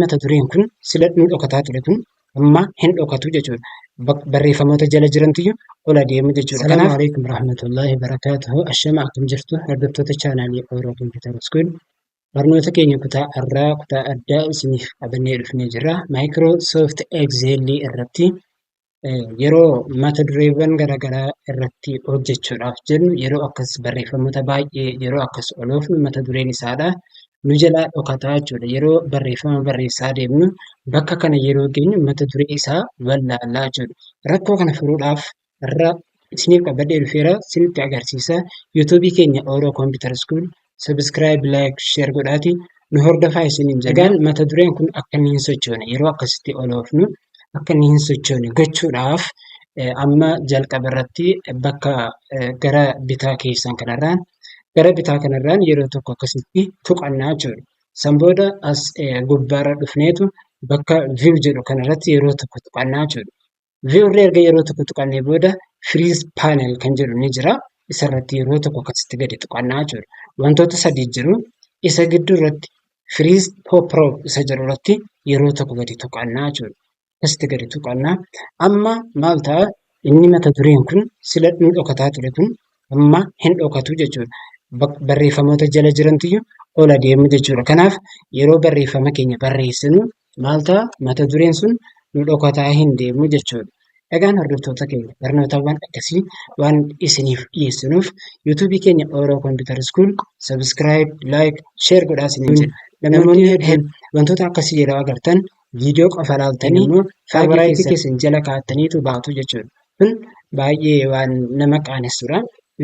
Mata dureen kun sila nu dhokataa ture kun amma hin dhokatu jechuudha. Barreeffamoota jala jirantu ol adeemu jechuudha. Salaamu alaikum warahmatullahi wabarakatuhu. Ashama, akkam jirtu hordoftoota chaanaalii Oro Computer School? Barnoota keenya kutaa har'aa kutaa addaa isiniif qabannee dhufnee jirra. Microsoft Excel irratti yeroo mata dureewwan garaagaraa irratti hojjechuudhaaf jennu, yeroo akkas barreeffamoota baay'ee yeroo akkas oloofnu mata dureen isaadha nu jalaa dhokataa jechuudha. Yeroo barreeffama barreessaa deemnu bakka kana yeroo geenyu mata duree isaa wallaallaa jechuudha. Rakkoo kana furuudhaaf har'a isiniif qabadhee dhufeera, isinitti agarsiisa. Yuutuubii keenya Oro Computer School subscribe, like, share godhaati nu hordofaa isiniin jenna. Egaan mata dureen kun akka inni hin sochoone, yeroo akkasitti oloofnu akka inni hin sochoone gochuudhaaf, amma jalqaba irratti bakka gara bitaa keessan kanarraan, gara bitaa kanarraan yeroo tokko akkasitti tuqannaa jechuudha. San booda as gubbaarra dhufneetu bakka view jedhu kanarratti yeroo tokko tuqannaa jechuudha. View irra erga yeroo tokko tuqannee booda freeze panel kan jedhu ni jira. Isarratti yeroo tokko akkasitti gadi tuqannaa jechuudha. Wantoota sadii jiru. Isa gidduu irratti freeze top row isa jedhu irratti yeroo tokko gadi tuqannaa jechuudha. Akkasitti gadi tuqannaa. Amma maal ta'a? Inni mata dureen kun sila nu dhokataa ture kun amma hin dhokatu jechuudha. Barreeffamoota jala jirantu ol adeemu jechuudha. Kanaaf yeroo barreeffama keenya barreessinu maal ta'a? Mata dureen sun nu dhokataa hin deemu jechuudha. Egaan hordoftoota keenya, barnootawwan akkasii waan isiniif dhiyeessinuuf yuutuubii keenya Oro Computer School subscribe, like, share godhaa isiniin jedha. Namoonni hedduun wantoota akkasii yeroo agartan viidiyoo qofa laaltanii immoo favorite keessan jala kaa'attaniitu baatu jechuudha. Kun baay'ee waan nama qaanessudha.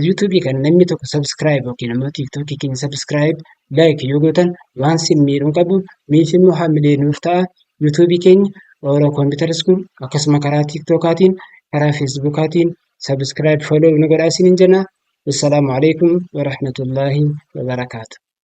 Yuutuubii kan namni tokko subscribe yookiin immoo tiiktookii keenya subscribe, like yoo gootan waan sin miidhuu qabu miif immoo hamilee nuuf ta'a. Yuutuubii keenya Oro Computer School akkasuma karaa tiiktookaatiin, karaa feesbuukaatiin subscribe, follow nu godhaa isiniin jenna. Assalaamu alaikum warahmatullaahi wabarakaatu.